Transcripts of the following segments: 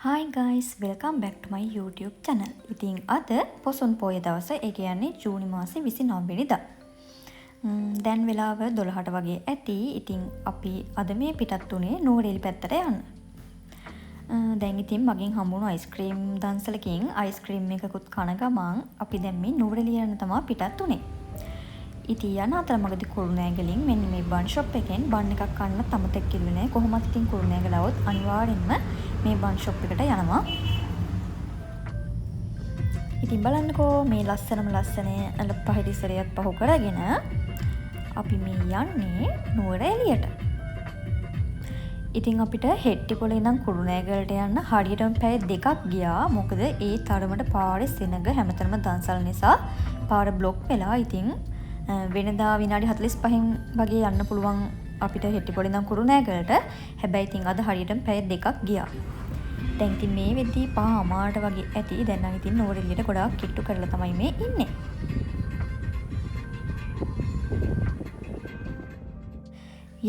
Hi guys, welcome back to my YouTube channel. ඉතින් අද පොසොන් පෝය දවස, ඒ කියන්නේ ජූනි මාසේ 29 වෙනිදා. දැන් වෙලාව 12ට වගේ ඇති. ඉතින් අපි අද මේ පිටත් වුණේ නුවරඑළි පැත්තට යන්න. දැන් ඉතින් මගෙන් හම්බුණු අයිස්ක්‍රීම් දන්සලකින් අයිස්ක්‍රීම් එකකුත් කන ගමන් අපි දැන් මේ නුවරඑළිය යන්න තමා පිටත් වුණේ. ඉතින් යන අතරමඟදී කුරුණෑගලින් මෙන්න මේ බන් ෂොප් එකෙන් බන් එකක් කන්නත් අමතක කෙරුවේ නෑ. කොහොමත් ඉතින් කුරුණෑගල આવොත් අනිවාර්යෙන්ම මේ බන් ෂොප් එකට යනවා. ඉතින් බලන්නකෝ මේ ලස්සනම ලස්සන පහිරිසරයත් පහු කරගෙන අපි මේ යන්නේ නුවර එළියට. ඉතින් අපිට හෙට්ටිපොළ ඉඳන් කුරුණෑගලට යන්න හරියටම පැය දෙකක් ගියා. මොකද ඒ තරමට පාරේ සෙනඟ හැමතැනම දන්සල් නිසා පාර බ්ලොක් වෙලා. ඉතින් වෙනදා විනාඩි 45න් වගේ යන්න පුළුවන් අපිට හෙට්ටිපොළ ඉඳන් කුරුණෑගලට. හැබැයි ඉතින් අද හරියටම පැය දෙකක් ගියා. දැන් ඉතින් මේ වෙද්දී 5:00 වගේ ඇති. දැන් නම් ඉතින් නුවර එළියට ගොඩාක් කිට්ටු කරලා තමයි මේ ඉන්නේ.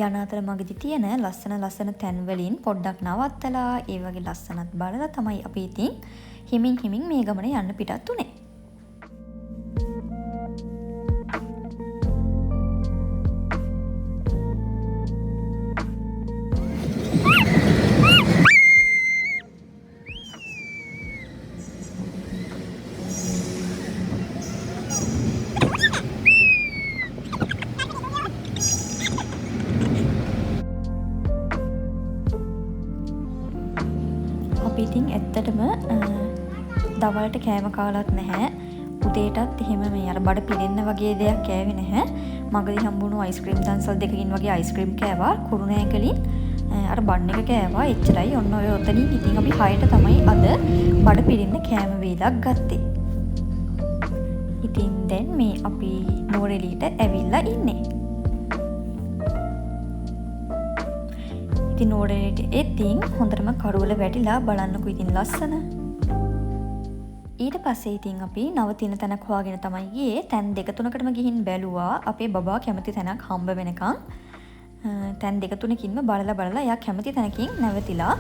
යන අතර මගදී තියෙන ලස්සන ලස්සන තැන් වලින් පොඩ්ඩක් නවත්තලා ඒ වගේ ලස්සනත් බලලා තමයි අපි ඉතින් හිමින් හිමින් මේ ගමන යන්න පිටත් උනේ. අපි ඉතින් ඇත්තටම දවල්ට කෑම කාලත් නැහැ. උදේටත් එහෙම මේ අර බඩ පිරෙන්න වගේ දෙයක් කෑවේ නැහැ. මගදී හම්බුණු අයිස්ක්‍රීම් දන්සල් දෙකකින් වගේ අයිස්ක්‍රීම් කෑවා. කුරුණෑගලින් අර බන් එක කෑවා. එච්චරයි. ඔන්න ඔය ඔතනින් ඉතින් අපි 6ට තමයි අද බඩ පිරෙන්න කෑම වේලක් ගත්තේ. ඉතින් දැන් මේ අපි නුවරඑළියට ඇවිල්ලා ඉන්නේ. ඉතින් නුවරඑළියට එද්දීන් හොඳටම කරුවල වැටිලා බලන්නකෝ ඉතින් ලස්සන. ඊට පස්සේ ඉතින් අපි නවතින තැනක් හොයාගෙන තමයි ගියේ. තැන් දෙක තුනකටම ගිහින් බැලුවා අපේ බබා කැමති තැනක් හම්බ වෙනකන්. තැන් දෙක තුනකින්ම බලලා බලලා එයා කැමති තැනකින් නැවතිලා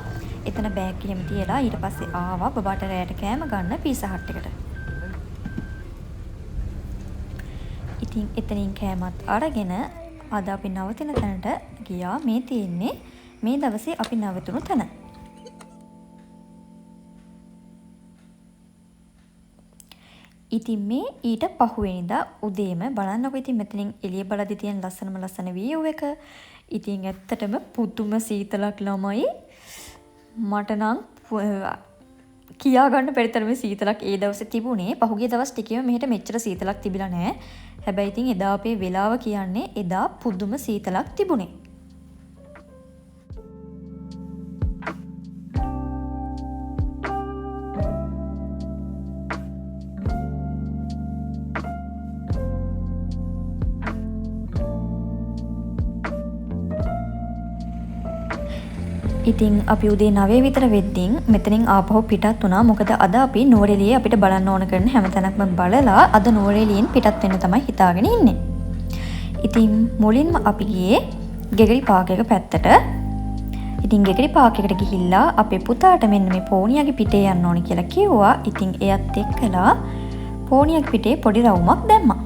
එතන බෑග් එහෙම තියලා ඊට පස්සේ ආවා බබාට රැයට කෑම ගන්න පීසා හට් එකට. ඉතින් එතනින් කෑමත් අරගෙන අද අපි නවතින තැනට ගියා. මේ තියෙන්නේ මේ දවසේ අපි නැවතුණු තැන. ඉතින් මේ ඊට පහුවෙනිදා උදේම බලන්නකො ඉතින් මෙතනින් එළිය බලද්දි තියෙන ලස්සනම ලස්සන වීව් එක. ඉතින් ඇත්තටම පුදුම සීතලක් ළමයි. මට නම් කියා ගන්න බැරි තරමේ සීතලක් ඒ දවසේ තිබුණේ. පහුගිය දවස් ටිකේම මෙහෙට මෙච්චර සීතලක් තිබිලා නෑ. හැබැයි ඉතින් එදා අපේ වෙලාව කියන්නේ එදා පුදුම සීතලක් තිබුණේ. ඉතින් අපි උදේ 9 විතර වෙද්දීන් මෙතනින් ආපහු පිටත් වුණා. මොකද අද අපි නුවරඑළියේ අපිට බලන්න ඕන කරන හැම තැනක්ම බලලා අද නුවරඑළියෙන් පිටත් වෙන්න තමයි හිතාගෙන ඉන්නේ. ඉතින් මුලින්ම අපි ගියේ ගෙගරි පාක් එක පැත්තට. ඉතින් ගෙගරි පාක් එකට ගිහිල්ලා අපේ පුතාට මෙන්න මේ පෝනියාගේ පිටේ යන්න ඕන කියලා කිව්වා. ඉතින් එයත් එක්කලා පෝනියාගේ පිටේ පොඩි රවුමක් දැම්මා.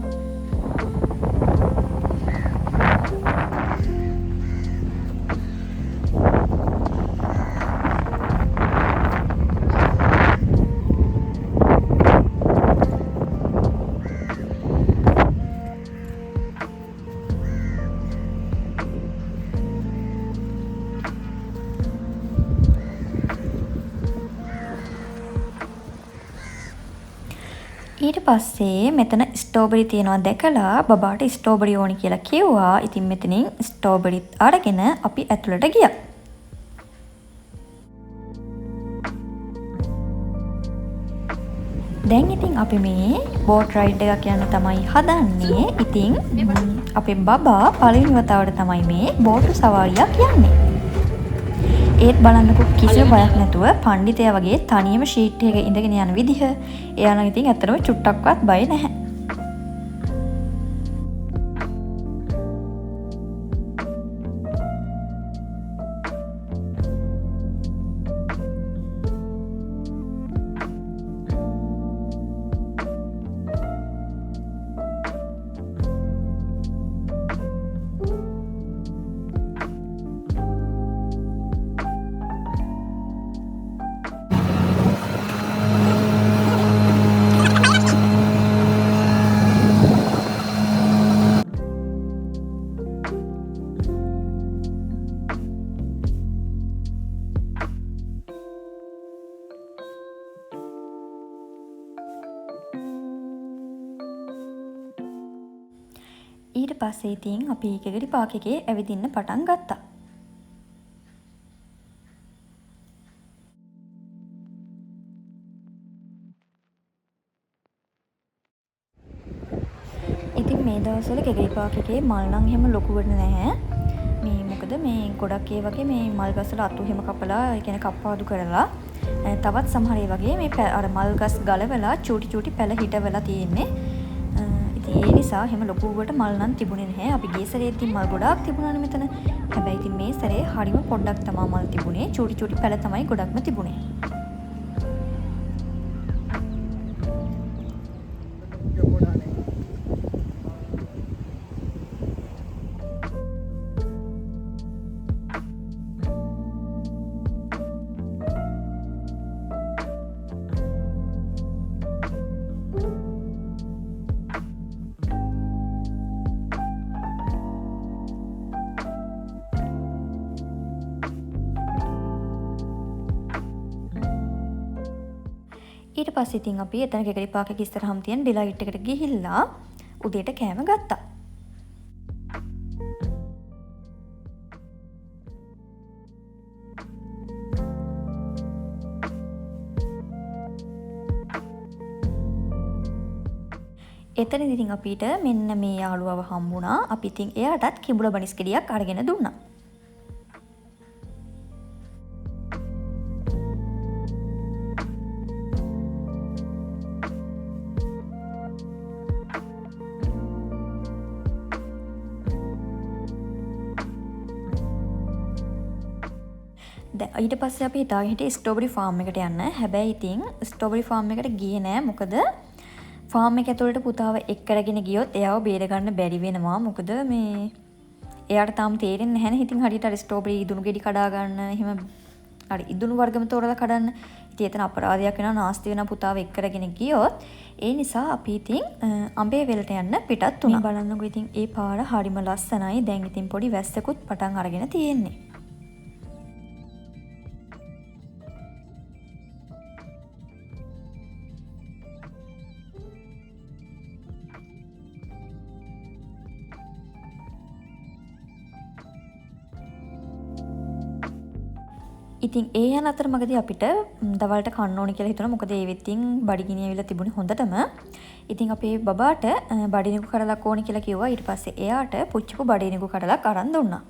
ඊට පස්සේ මෙතන ස්ට්‍රෝබෙරි තියෙනවා දැකලා බබාට ස්ට්‍රෝබෙරි ඕනි කියලා කිව්වා. ඉතින් මෙතනින් ස්ට්‍රෝබෙරිත් අරගෙන අපි ඇතුළට ගියා. දැන් ඉතින් අපි මේ බෝට් රයිඩ් එකක් යන්න තමයි හදන්නේ. ඉතින් අපේ බබා පළවෙනි වතාවට තමයි මේ බෝට්ටු සවාරියක් යන්නේ. ඒත් බලන්නකෝ කිසිම බයක් නැතුව පණ්ඩිතයා වගේ තනියම ෂීට් එකක ඉඳගෙන යන විදිහ. එයා නම් ඉතින් ඇත්තටම චුට්ටක්වත් බය නැහැ. ඊට පස්සේ ඉතින් අපි කෙගලි පාක් එකේ ඇවිදින්න පටන් ගත්තා. ඉතින් මේ දවස්වල කෙගලි පාක් එකේ මල් නම් එහෙම ලොකුවට නැහැ. මේ මොකද මේ ගොඩක් ඒ වගේ මේ මල් ගස්වල අතු එහෙම කපලා, ඒ කියන්නේ කප්පාදු කරලා, තවත් සමහර ඒ වගේ මේ අර මල් ගස් ගලවලා චූටි චූටි පැල හිටවලා තියෙන්නේ. ඉතින් ඒ නිසා එහෙම ලොකුවට මල් නම් තිබුණේ නැහැ. අපි ගිය සැරේ ඉතින් මල් ගොඩාක් තිබුණානේ මෙතන. හැබැයි ඉතින් මේ සැරේ හරිම පොඩ්ඩක් තමා මල් තිබුණේ. චූටි චූටි පැල තමයි ගොඩක්ම තිබුණේ. ඊට පස්සේ ඉතින් අපි එතන කෙගලි පාක් එක ඉස්සරහම තියෙන ඩිලයිට් එකට ගිහිල්ලා උදේට කෑම ගත්තා. එතනදී ඉතින් අපිට මෙන්න මේ යාළුවව හම්බුණා. අපි ඉතින් එයාටත් කිඹුලා බනිස් ගෙඩියක් අරගෙන දුන්නා. දැන් ඊට පස්සේ අපි හිතාගෙන හිටියේ ස්ට්‍රෝබෙරි ෆාම් එකට යන්න. හැබැයි ඉතින් ස්ට්‍රෝබෙරි ෆාම් එකට ගියේ නෑ. මොකද ෆාම් එක ඇතුළට පුතාව එක් කරගෙන ගියොත් එයාව බේර ගන්න බැරි වෙනවා. මොකද මේ එයාට තාම තේරෙන්නේ නැහැනේ. ඉතින් හරියට අර ස්ට්‍රෝබෙරි ඉදුණු ගෙඩි කඩා ගන්න, එහෙම අර ඉදුණු වර්ගම තෝරලා කඩන්න. ඉතින් එතන අපරාධයක් වෙනවා, නාස්ති වෙනවා පුතාව එක් කරගෙන ගියොත්. ඒ නිසා අපි ඉතින් අඹේ වෙලට යන්න පිටත් වුණා. මේ බලන්නකෝ ඉතින් ඒ පාර හරිම ලස්සනයි. දැන් ඉතින් පොඩි වැස්සකුත් පටන් අරගෙන තියෙන්නේ. ඉතින් ඒ යන අතරමඟදී අපිට දවල්ට කන්න ඕනේ කියලා හිතුණා. මොකද ඒ වෙත්තින් බඩගිනි ඇවිල්ලා තිබුණේ හොඳටම. ඉතින් අපේ බබාට බඩගිනි කරලක් ඕනේ කියලා කිව්වා. ඊට පස්සේ එයාට පුච්චපු බඩගිනි කරලක් අරන් දුන්නා.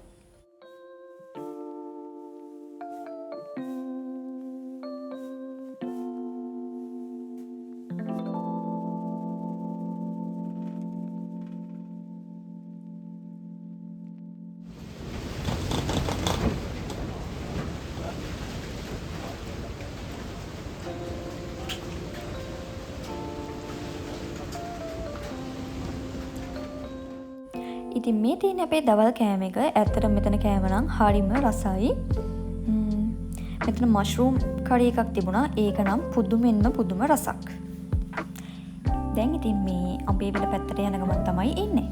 ඉතින් මේ තියෙන අපේ දවල් කෑම එක. ඇත්තටම මෙතන කෑම නම් හරිම රසයි. මෙතන මෂ්රූම් කරි එකක් තිබුණා. ඒක නම් පුදුමෙන්ම පුදුම රසක්. දැන් ඉතින් මේ අඹේ වෙල පැත්තට යන ගමන් තමයි ඉන්නේ.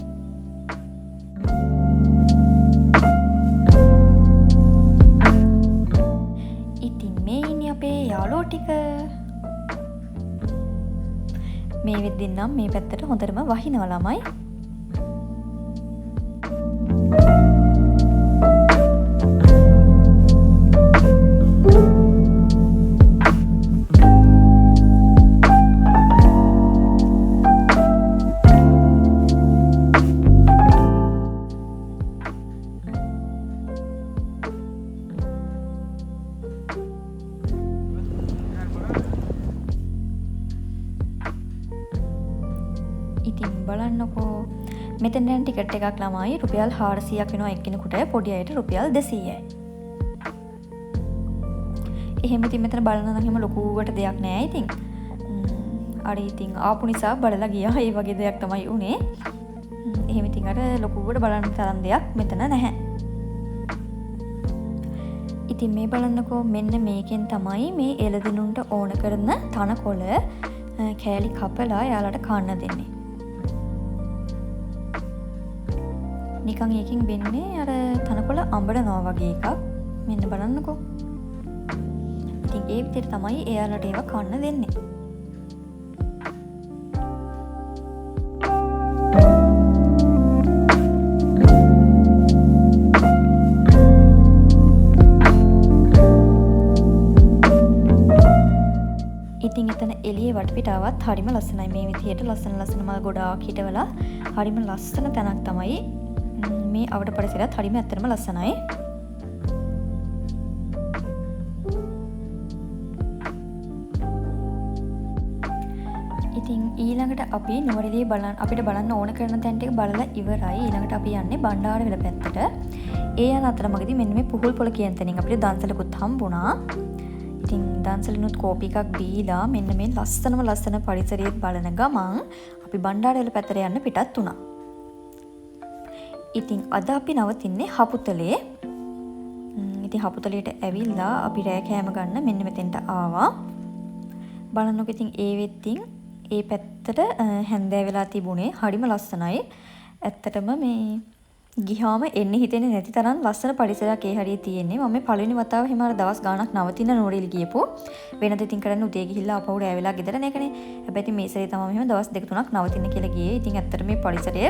ඉතින් මේ ඉන්නේ අපේ යාළුවෝ ටික. මේ වෙද්දී නම් මේ පැත්තට හොඳටම වහිනවා ළමයි. ඉතින් බලන්නකෝ මෙතෙන් යන ටිකට් එකක් ළමයි රුපියල් 400ක් වෙනවා එක්කෙනෙකුට, පොඩි අයට රුපියල් 200යි. එහෙම ඉතින් මෙතන බලන නම් එහෙම ලොකුවට දෙයක් නෑ ඉතින්. අර ඉතින් ආපු නිසා බලලා ගියා. ඒ වගේ දෙයක් තමයි උනේ. එහෙම ඉතින් අර ලොකුවට බලන්න තරම් දෙයක් මෙතන නැහැ. ඉතින් මේ බලන්නකෝ මෙන්න මේකෙන් තමයි මේ එළදෙනුන්ට ඕන කරන තනකොළ කෑලි කපලා එයාලට කන්න දෙන්නේ. නිකන් ඒකෙන් වෙන්නේ අර තනකොළ අඹරනවා වගේ එකක්. මෙන්න බලන්නකෝ. ඉතින් ඒ විදිහට තමයි එයාලට ඒවා කන්න දෙන්නේ. ඉතින් එතන එළියේ වටපිටාවත් හරිම ලස්සනයි. මේ විදිහට ලස්සන ලස්සන මල් ගොඩාක් හිටවලා හරිම ලස්සන තැනක් තමයි. මේ අවට පරිසරයත් හරිම ඇත්තටම ලස්සනයි. ඉතින් ඊළඟට අපි නුවරඑළියේ බලන්න අපිට බලන්න ඕන කරන තැන් ටික බලලා ඉවරයි. ඊළඟට අපි යන්නේ බණ්ඩාරවෙල පැත්තට. ඒ යන අතරමඟදී මෙන්න මේ පුහුල් පොළ කියන තැනින් අපිට දන්සලකුත් හම්බුණා. ඉතින් දන්සලිනුත් කෝපි එකක් බීලා මෙන්න මේ ලස්සනම ලස්සන පරිසරයත් බලන ගමන් අපි බණ්ඩාරවෙල පැත්තට යන්න පිටත් වුණා. ඉතින් අද අපි නවතින්නේ හපුතලේ. ඉතින් හපුතලයට ඇවිල්ලා අපි රෑ කෑම ගන්න මෙන්න මෙතෙන්ට ආවා. බලන්නකො ඉතින් ඒ වෙත්තින් ඒ පැත්තට හැන්දෑ වෙලා තිබුණේ හරිම ලස්සනයි. ඇත්තටම මේ ගිහාම එන්න හිතෙන්නේ නැති තරම් ලස්සන පරිසරයක් ඒ හරියේ තියෙන්නේ. මම මේ පළවෙනි වතාව එහෙම අර දවස් ගාණක් නවතින නුවරඑළිය ගියපු. වෙනද ඉතින් කරන්නේ උදේ ගිහිල්ලා ආපහු රෑ වෙලා ගෙදර යන එකනේ. හැබැයි ඉතින් මේ සැරේ තමයි මෙහෙම දවස් දෙක තුනක් නවතින්න කියලා ගියේ. ඉතින් ඇත්තට මේ පරිසරය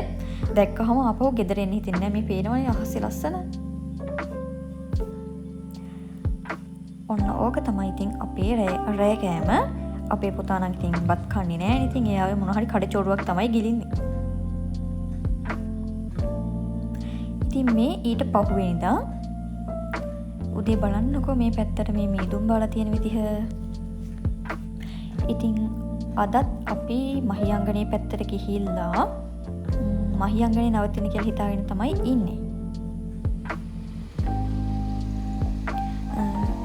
දැක්කහම ආපහු ගෙදර එන්න හිතෙන්නේ නැහැ. මේ පේනවනේ අහසේ ලස්සන. ඔන්න ඕක තමයි ඉතින් අපේ රෑ කෑම. අපේ පුතා නම් ඉතින් බත් කන්නේ නෑනේ. ඉතින් එයාගේ මොන හරි කඩචෝරුවක් තමයි ගිලින්නේ. ඉතින් මේ ඊට පහුවෙනිදා උදේ බලන්නකෝ මේ පැත්තට මේ මීදුම් බාලා තියෙන විදිහ. ඉතින් අදත් අපි මහියංගනේ පැත්තට ගිහිල්ලා මහියංගනේ නවතින කියලා හිතාගෙන තමයි ඉන්නේ.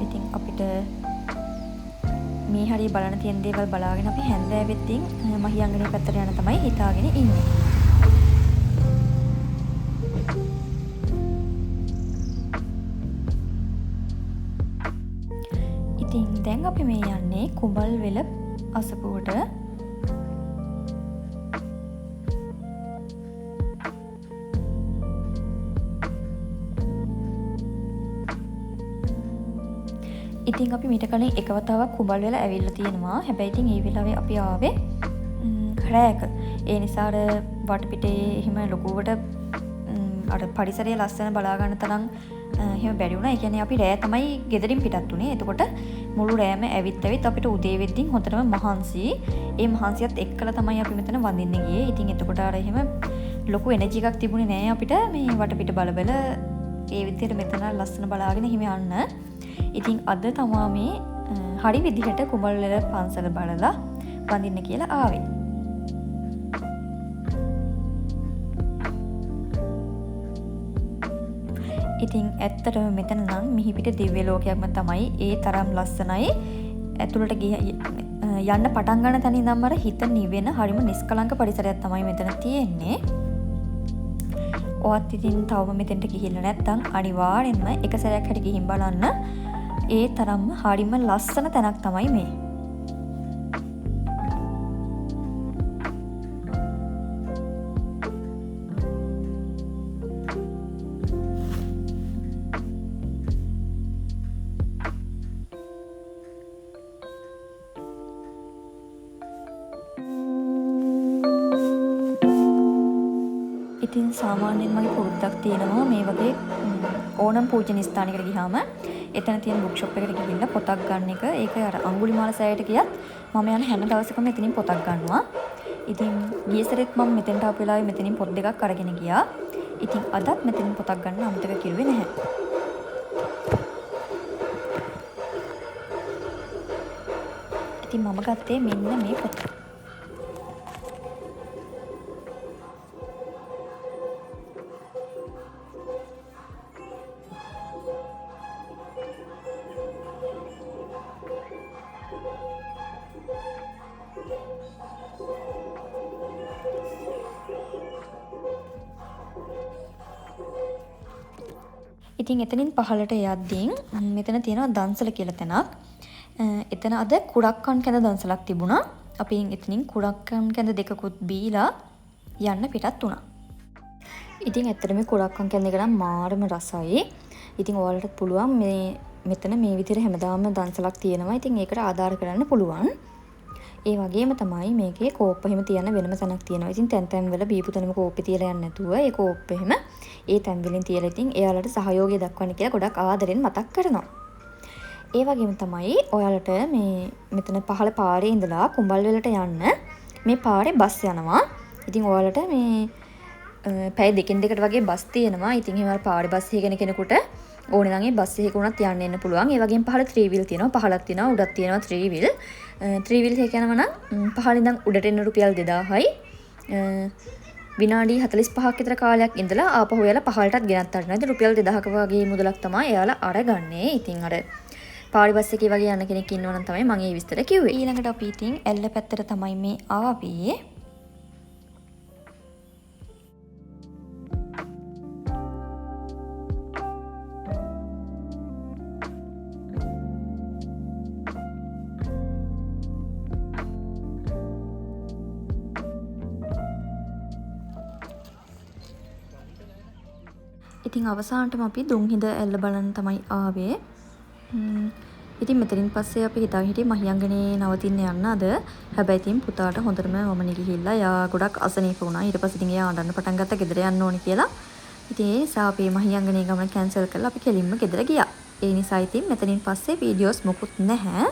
ඉතින් අපිට මේ හරිය බලන තියෙන දේවල් බලාගෙන අපි හැන්දෑවෙත්ින් මහියංගනේ පැත්තට යන තමයි හිතාගෙන ඉන්නේ. ඉතින් දැන් අපි මේ යන්නේ කුඹල්වෙල අසපුවට. ඉතින් අපි මීට කලින් එක වතාවක් කුඹල්වෙල ඇවිල්ලා තියෙනවා. හැබැයි ඉතින් ඒ වෙලාවේ අපි ආවේ රෑක. ඒ නිසා අර වටපිටේ එහෙම ලොකුවට අර පරිසරය ලස්සන බලා ගන්න තරම් එහෙම බැරි වුණා. ඒ කියන්නේ අපි රෑ තමයි ගෙදරින් පිටත් වුණේ. එතකොට මුළු රෑම ඇවිත් ඇවිත් අපිට උදේ වෙද්දින් හොඳටම මහන්සි. ඒ මහන්සියත් එක්කලා තමයි අපි මෙතන වඳින්න ගියේ. ඉතින් එතකොට අර එහෙම ලොකු එනර්ජි එකක් තිබුණේ නෑ අපිට මේ වටපිට බල බල ඒ විදිහට මෙතන ලස්සන බලාගෙන එහෙම යන්න. ඉතින් අද තමා මේ හරි විදිහට කුඹල්වෙල පන්සල බලලා වඳින්න කියලා ආවේ. ඉතින් ඇත්තටම මෙතන නම් මිහිපිට දිව්‍ය ලෝකයක්ම තමයි. ඒ තරම් ලස්සනයි. ඇතුළට යන්න පටන් ගන්න තැන ඉඳන්ම අර හිත නිවෙන හරිම නිෂ්කලංක පරිසරයක් තමයි මෙතන තියෙන්නේ. ඔයත් ඉතින් තවම මෙතෙන්ට ගිහිල්ලා නැත්තම් අනිවාර්යෙන්ම එක සැරයක් හරි ගිහින් බලන්න. ඒ තරම්ම හරිම ලස්සන තැනක් තමයි මේ. ඉතින් සාමාන්‍යයෙන් මගේ පුරුද්දක් තියෙනවා මේ වගේ ඕනම් පූජනීය ස්ථානයකට ගියාම එතන තියෙන බුක් ෂොප් එකට ගිහිල්ලා පොතක් ගන්න එක. ඒක අර අඟුලිමාල සෑයට ගියත් මම යන හැම දවසකම එතනින් පොතක් ගන්නවා. ඉතින් ගිය සැරේත් මම මෙතෙන්ට ආපු වෙලාවේ මෙතනින් පොත් දෙකක් අරගෙන ගියා. ඉතින් අදත් මෙතනින් පොතක් ගන්න අමතක කිරුවේ නැහැ. ඉතින් මම ගත්තේ මෙන්න මේ පොත. ඉතින් එතනින් පහළට යද්දී මෙතන තියෙනවා දන්සල කියලා තැනක්. එතන අද කුරක්කන් කැඳ දන්සලක් තිබුණා. අපි එතනින් කුරක්කන් කැඳ දෙකකුත් බීලා යන්න පිටත් වුණා. ඉතින් ඇත්තටම මේ කුරක්කන් කැඳ එක නම් මාරම රසයි. ඉතින් ඔයාලටත් පුළුවන් මෙතන මේ විදිහට හැමදාම දන්සලක් තියෙනවා. ඉතින් ඒකට ආධාර කරන්න පුළුවන්. ඒ වගේම තමයි මේකේ කෝප්ප එහෙම තියන්න වෙනම තැනක් තියෙනවා. ඉතින් තැන් තැන් වල බීපු තැනම කෝප්පේ තියලා යන්නේ නැතුව ඒ කෝප්ප එහෙම ඒ තැන් වලින් තියලා ඉතින් එයාලට සහයෝගය දක්වන්න කියලා ගොඩක් ආදරෙන් මතක් කරනවා. ඒ වගේම තමයි ඔයාලට මේ මෙතන පහළ පාරේ ඉඳලා කුඹල්වලට යන්න මේ පාරේ බස් යනවා. ඉතින් ඔයාලට මේ පැය දෙකෙන් දෙකට වගේ බස් තියෙනවා. ඉතින් එහෙම අර පාරේ බස් එක යන කෙනෙකුට ඕනේ නම් ඒ බස් එකක වුණත් යන්න එන්න පුළුවන්. ඒ වගේම පහළ ත්‍රී වීල් තියෙනවා. පහළක් තියෙනවා, උඩක් තියෙනවා ත්‍රී වීල්. ත්‍රී වීල් එක යනවා නම් පහළ ඉඳන් උඩට එන්න රුපියල් 2000යි. විනාඩි 45ක් විතර කාලයක් ඉඳලා ආපහු එයාලා පහළටත් ගෙනත් අරිනවා. ඉතින් රුපියල් 2000ක වගේ මුදලක් තමයි එයාලා අරගන්නේ. ඉතින් අර පාරි බස් එකේ වගේ යන කෙනෙක් ඉන්නවා නම් තමයි මම ඒ විස්තර කිව්වේ. ඊළඟට අපි ඉතින් ඇල්ල පැත්තට තමයි මේ ආවේ. ඉතින් අවසානටම අපි දුම්හිඳ ඇල්ල බලන්න තමයි ආවේ. ඉතින් මෙතනින් පස්සේ අපි හිතාගෙන හිටියේ මහියංගනේ නවතින්න යන්න අද. හැබැයි ඉතින් පුතාට හොඳටම වමනේ ගිහිල්ලා එයා ගොඩක් අසනීප වුණා. ඊට පස්සේ ඉතින් එයා අඬන්න පටන් ගත්තා ගෙදර යන්න ඕනේ කියලා. ඉතින් ඒ නිසා අපි මහියංගනේ ගමන කැන්සල් කරලා අපි කෙලින්ම ගෙදර ගියා. ඒ නිසා ඉතින් මෙතනින් පස්සේ වීඩියෝස් මොකුත් නැහැ.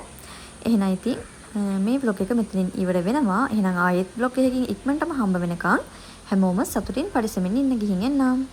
එහෙනම් ඉතින් මේ ව්ලොග් එක මෙතනින් ඉවර වෙනවා. එහෙනම් ආයෙත් ව්ලොග් එකකින් ඉක්මනටම හම්බ වෙනකන් හැමෝම සතුටින් පරිස්සමින් ඉන්න ගිහින් එන්නම්.